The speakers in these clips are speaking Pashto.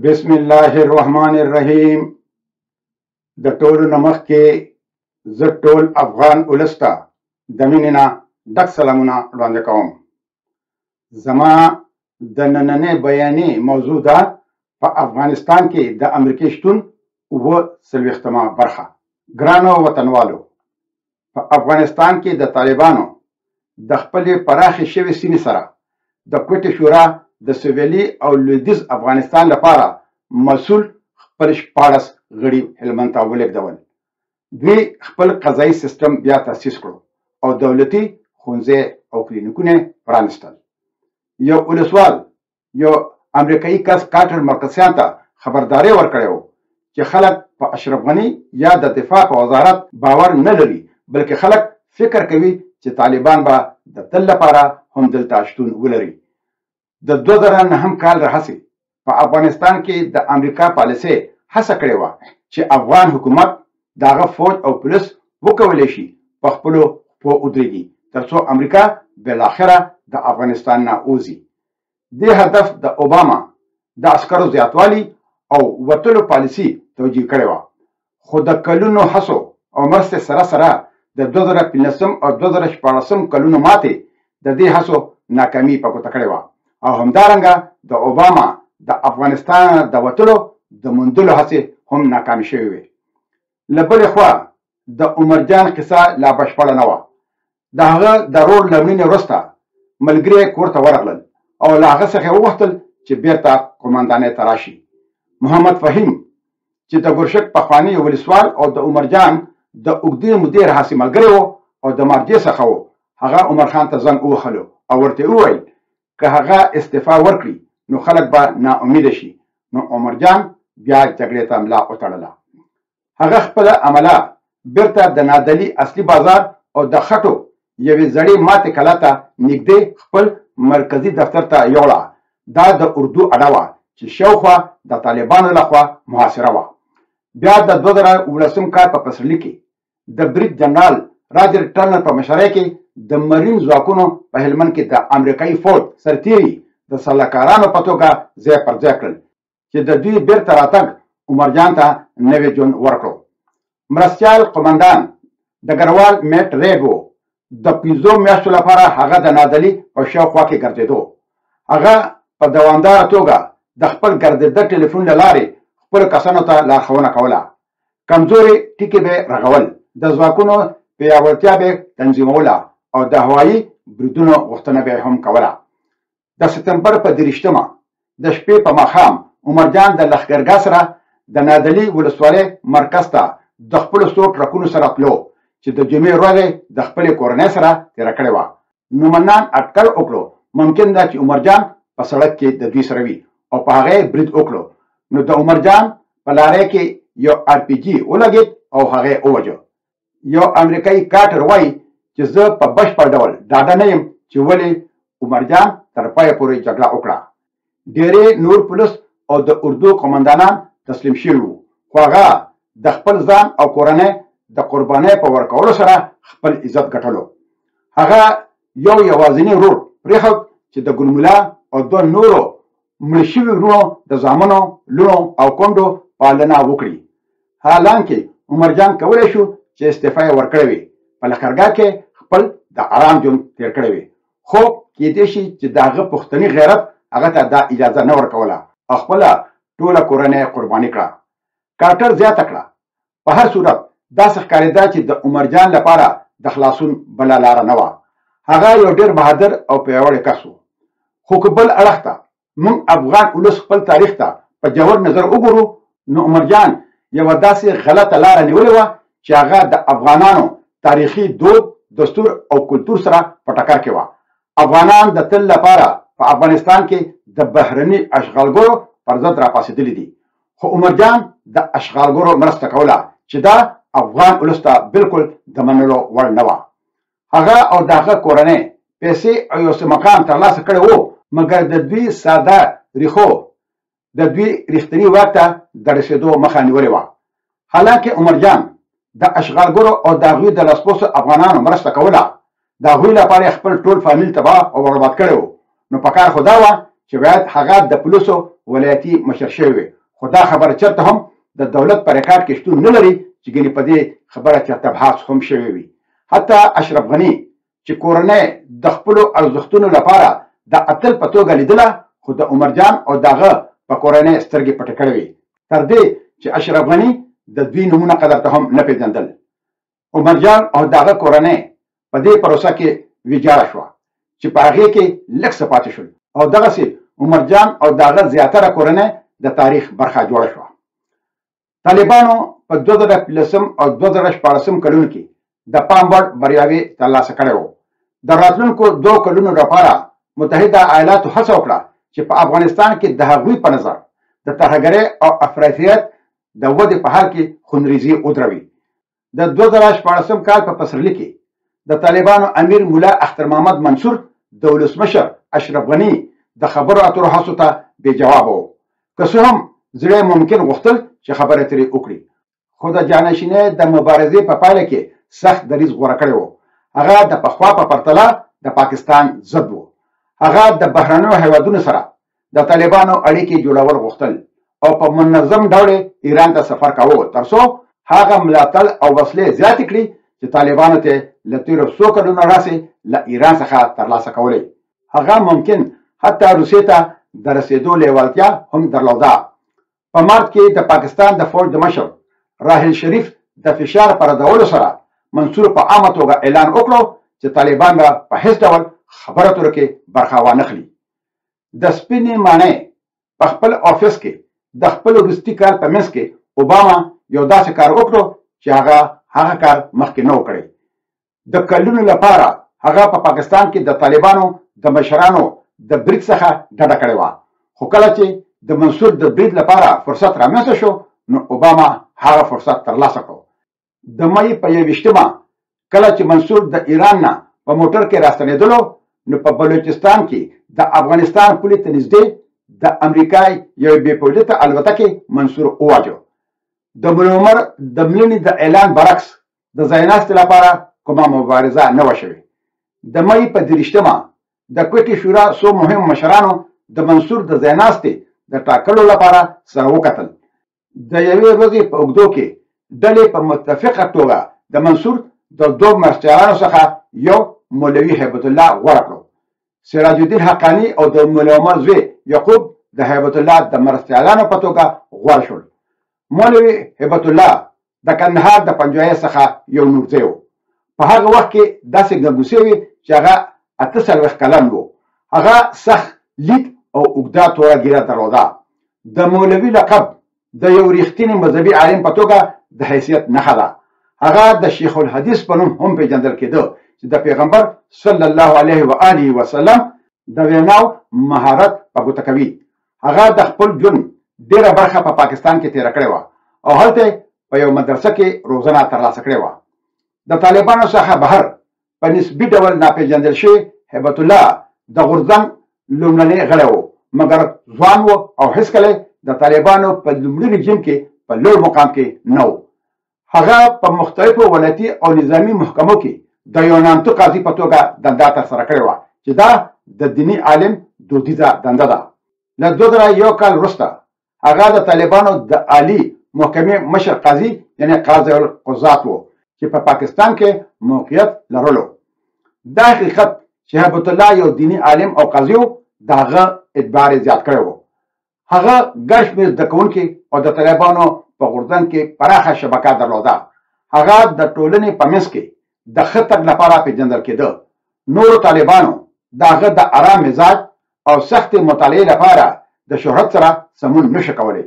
بسم الله الرحمن الرحیم. د ټولو نه مخکې زه ټول افغان ولس ته د مینې نه ډک سلامونه وړاندې کوم. زما د نننۍ بیانې موضوع ده په افغانستان کې د امریکې شتون 47مه برخه. ګرانو وطنوالو، په افغانستان کې د طالبانو د خپلې پراخې شوې سیمې سره د کوټې شورا د سویلي او لویدیځ افغانستان لپاره مسول خپل 16 غړي هلمند ته ولېږدول. دوی خپل قضایي سیستم بیا تاسیس کړو او دولتي ښوونځي او کلینیکونه پرانیستل. یو ولسوال یو امریکایي کس کارټر مرکزیان ته خبرداری ورکړی و چې خلک په اشرف غني یا د دفاع په وزارت باور نه لري، بلکې خلک فکر کوي چې طالبان به د تل لپاره هم دلته شتون ولري. د 2009 کال راهیسې په افغانستان کې د امریکا پالیسۍ هڅه کړې وه چې افغان حکومت، د هغه فوج او پولیس وکولی شي په خپلو پښو ودرېږي ترڅو امریکا بالاخره د افغانستان نه ووځي. دې هدف د اوباما د عسکرو زیاتوالي او وتلو پالیسي توجیه کړې وه، خو د کلونو هڅو او مرستې سره سره د 2015 او 2016 کلونو ماتې د دې هڅو ناکامي په ګوته کړې وه او همدارنګه د اوباما د افغانستان د وتلو د موندلو هڅې هم ناکامې شوې وې. له بلې خوا د عمرجان قصه لا بشپړه نه وه. د هغه د رور له مړینې وروسته ملګري یې کور ته ورغلل او له هغه څخه یې وغوښتل چې بیرته قومندانۍ ته راشي. محمد فهیم چې د ګرشک پخوانی ولسوال او د عمرجان د اوږدې مودې راهیسې ملګری و او د مارجې څخه و، هغه عمرخان ته زنګ ووهلو او ورته یې وویل که هغه استعفا ورکړي نو خلک به ناامیده شي. نو عمرجان بیا جګړې ته ملا وتړله. هغه خپله عمله بیرته د نادعلي اصلي بازار او د خټو یوې زړې ماتې کلا ته نږدې خپل مرکزي دفتر ته یوړه. دا د اردو اډه وه چې شاوخوا د طالبانو لخوا محاصره وه. بیا د 2017 کال په پسرلي کې د برید جنرال راجر ټرنر په مشرۍ کې د مرین ځواکونو په هلمند کې د امریکایي فوج سرتیري د سلاکارانو په توګه ځای پر ځای کړل چې د دوی بیرته راتګ عمرجان ته نوی ژوند ورکړو. مرستیال قومندان ډګروال میټ ریډ و. د 5 میاشتو لپاره هغه د نادعلي په شاوخوا کې ګرځېدو. هغه په دوامداره توګه د خپل ګرځېده ټلیفون له لارې خپلو کسانو ته لارښوونه کوله. کمزوري ټکي به رغول، د ځواکونو پیاوړتیا به تنظیموله او د هوایي بریدونو غوښتنه به هم کوله. د سپتمبر په 23مه د شپې په ماښام عمرجان د لښکرګاه سره د نادعلي ولسوالۍ مرکز ته د خپلو څو ټرکونو سره تلو چې د جمعې ورځ د خپلې کورنۍ سره تېره کړې وه. نو منان اټکل وکړو ممکن ده چې عمرجان په سړک کې د دوی سره وي او په هغه یې برید وکړو. نو د عمرجان په لارۍ کې یو آر پي جي ولګېد او هغه یې ووژه. یو امریکایي کارټر وایي چې زه په بشپړ ډول ډاډه نه یم چې ولې عمرجان تر پایه پورې جګړه وکړه. ډېری نور پولیس او د اردو قومندانان تسلیم شوي وو، خو هغه د خپل ځان او کورنۍ د قربانۍ په ورکولو سره خپل عزت ګټلو. هغه یو یوازینی ورور پرېښود چې د ګلملا او دوه نورو مړه شوي وروڼو د زامنو، لوڼو او کونډو پالنه وکړي. حالانکه عمرجان کولی شو چې استعفا یې ورکړې وي، په لښکرګاه کې خپل د آرام ژوند تېر کړی وي، خو کیدای شي چې د هغه پښتني غیرت هغه ته دا اجازه نه ورکوله او خپله ټوله کورنۍ قرباني کړه. کارټر زیاته کړه، په هر صورت داسې ښکارېده چې د عمرجان لپاره د خلاصون بله لاره نه وه. هغه یو ډېر بهادر او پیاوړی کس و. خو که بل اړخ ته موږ افغان ولس خپل تاریخ ته په ژور نظر وګورو نو عمرجان یوه داسې غلطه لاره نیولې وه چې هغه د افغانانو تاریخي دود، دستور او کلتور سره په ټکر کې وه. افغانان د تل لپاره په افغانستان کې د بهرني اشغالګرو پر ضد راپاڅېدلي دي، خو عمرجان د اشغالګرو مرسته کوله چې دا افغان ولس ته بالکل د منلو وړ نه وه. هغه او د هغه کورنۍ پیسې او یو څه مقام ترلاسه کړی و، مګر د دوی ساده ریښو د دوی رښتیني واک ته د رسېدو مخه نیولې وه. حالانکه عمرجان د اشغالګرو او د هغوی د لاسپوڅو افغانانو مرسته کوله، د هغوی لپاره یې خپل ټول فامیل تباه او برباد کړی و. نو پکار خو دا وه چې باید هغه د پولیسو ولایتي مشر شوی وي، خو دا خبره چېرته هم د دولت په ریکارډ کې شتون نه لري چې ګنې په دې خبره چېرته بحث هم شوی وي. حتی اشرف غني چې کورنۍ د خپلو ارزښتونو لپاره د اتل په توګه لیدله، خو د عمر جان او د هغه په کورنۍ سترګې پټې کړې وې، تر دې چې اشرف غني د دوی نومونه قدر ته هم نه پېژندل. عمر جان او د هغه کورنۍ په دې پروسه کې ویجاړه شوه چې په هغې کې لږ څه پاتې شول، او دغسې عمر جان او د هغه زیاتره کورنۍ د تاریخ برخه جوړه شوه. طالبانو په 2015 او 2016 کلونو کې د پام وړ بریاوې ترلاسه کړې وو. د راتلونکو دوو کلونو لپاره متحده ایالاتو هڅه وکړه چې په افغانستان کې د هغوی په نظر د ترهګرۍ او افراطیت د ودې په حال کې خونریزي ودروي. د 2016 کال په پسرلي کې د طالبانو امیر ملا اختر محمد منصور د ولسمشر اشرف غني د خبرو اترو هڅو ته بې جوابه و، که څه هم زړه یې ممکن غوښتل چې خبرې ترې وکړي، خو د جانشینۍ د مبارزې په پایله کې سخت دریځ غوره کړی و. هغه د پخوا په پرتله د پاکستان ضد و. هغه د بهرنیو هیوادونو سره د طالبانو اړیکې جوړول غوښتل او په منظم ډول ایران ته سفر کاوه، ترڅو هغه ملاتړ او وسلې زیاتې کړي چې طالبانو ته له تېرو څو کلونو راهیسې له ایران څخه ترلاسه کولې. هغه ممکن حتی روسیې ته د رسېدو لیوالتیا هم درلوده. په مارچ کې د پاکستان د فوج د مشر راحیل شریف د فشار په ردولو سره منصور په عامه توګه اعلان وکړو چې طالبان به په هیڅ ډول خبرو اترو کې برخه وانخلي. د سپینې ماڼۍ په خپل آفس کې د خپل وروستي کال په منځ کې اوباما یو داسې کار وکړو چې هغه هغه کار مخکې نه و کړی. د کلونو لپاره هغه په پاکستان کې د طالبانو د مشرانو د برید څخه ډډه کړې وه، خو کله چې د منصور د برید لپاره فرصت رامنځته شو نو اوباما هغه فرصت ترلاسه کړو. د مې په 21مه کله چې منصور د ایران نه په موټر کې راستنېدلو نو په بلوچستان کې د افغانستان پولې ته نږدې د امریکا یوې بې پیلوټه الوتکې منصور وواژه. د ملا عمر د مړینې د اعلان برعکس د ځایناستې لپاره کومه مبارزه نه وه شوې. د مې په 23مه د کوټې شورا څو مهم مشرانو د منصور د ځایناستې د ټاکلو لپاره سره وکتل. د یوې ورځې په اوږدو کې ډلې په متفقه توګه د منصور د دوو مرستیالانو څخه یو مولوي هیبت الله غوره کړو. سراج الدین حقاني او د ملا عمر زوی یعقوب د هیبت الله د مرستیالانو په توګه غوره شول. مولوي هیبت الله د کندهار د پنجوایې څخه یو نورزی و. په هغه وخت کې داسې ګنګوسې وې چې هغه 48 کلن و. هغه سخت لید او اوږده توره ږیره درلوده. د مولوي لقب د یو ریښتیني مذهبي عالم په توګه د حیثیت نښه ده. هغه د شیخ الحدیث په نوم هم پیژندل کېده چې د پیغمبر صلی الله علیه و آله وسلم د ویناو مهارت په ګوته کوي. هغه د خپل ژوند ډېره برخه په پاکستان کې تېره کړې وه او هلته په یو مدرسه کې روزنه ترلاسه کړې وه. د طالبانو څخه بهر په نسبي ډول ناپېژندل شوی هیبت الله د غورځنګ لومړنی غړی و، مګر ځوان و او هیڅکله د طالبانو په لومړي رژیم کې په لوړ مقام کې نه و. هغه په مختلفو ولایتي او نظامي محکمو کې د یو نامتو قاضي په توګه دنده ترسره کړې وه چې دا د دیني عالم دودیزه دنده ده. له 2001 کال وروسته هغه د طالبانو د عالي محکمې مشر قاضي یعنی قاضي القضات و چې په پاکستان کې موقعیت لرلو. دا حقیقت چې هیبت الله یو دیني عالم او قاضي و د هغه اعتبار یې زیات کړی و. هغه ګڼ شمېر زده کوونکي او د طالبانو په غورځنګ کې پراخه شبکه درلوده. هغه د ټولنې په منځ کې د ښه تګ لپاره پېژندل کېده. نورو طالبانو د هغه د ارام مزاج او سختې مطالعې لپاره د شهرت سره سمون نشو کولی.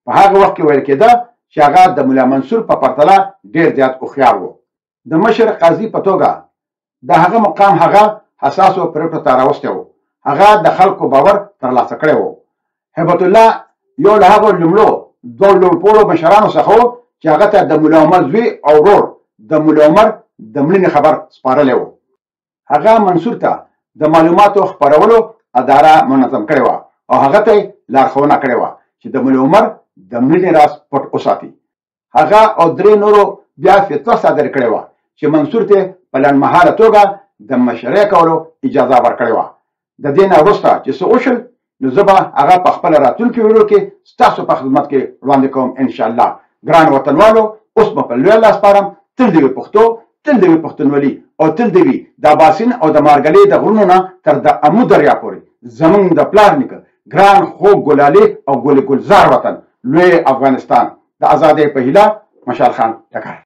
په هغه وخت کې ویل کېده چې هغه د ملا منصور په پرتله ډېر زیات هوښیار و. د مشر قاضي په توګه د هغه مقام هغه حساسو پرېکړو ته راوستی و. هغه د خلکو باور ترلاسه کړی و. هیبت الله یو له هغو لومړو دوو لوړپوړو مشرانو څخه و چې هغه ته د ملا عمر زوی او ورور د ملا عمر د مړینې خبر سپارلی و. هغه منصور ته د معلوماتو خپرولو اداره منظم کړې وه او هغه ته یې لارښوونه کړې وه چې د ملا عمر د مړینې راز پټ وساتي. هغه او درې نورو بیا فتوا صادر کړې وه چې منصور ته په لنډمهاله توګه د مشرۍ کولو اجازه ورکړې وه. د دې نه وروسته چې څه وشول نو زه به هغه په خپله راتلونکې ویډیو کې ستاسو په خدمت کې وړاندې کوم ان شاء الله. ګران وطنوالو، اوس به په لوی الله سپارم. تل دې وي پښتو، تل دې وي پښتونولي، او تل دې وي د اباسین او د مارګلې د غرونو نه تر د امو دریا پورې زمونږ د پلار نیکه ګران خوږ ګلالي او ګل ګلزار وطن، لوی افغانستان. د ازادۍ په هیله، مشال خان ټکر.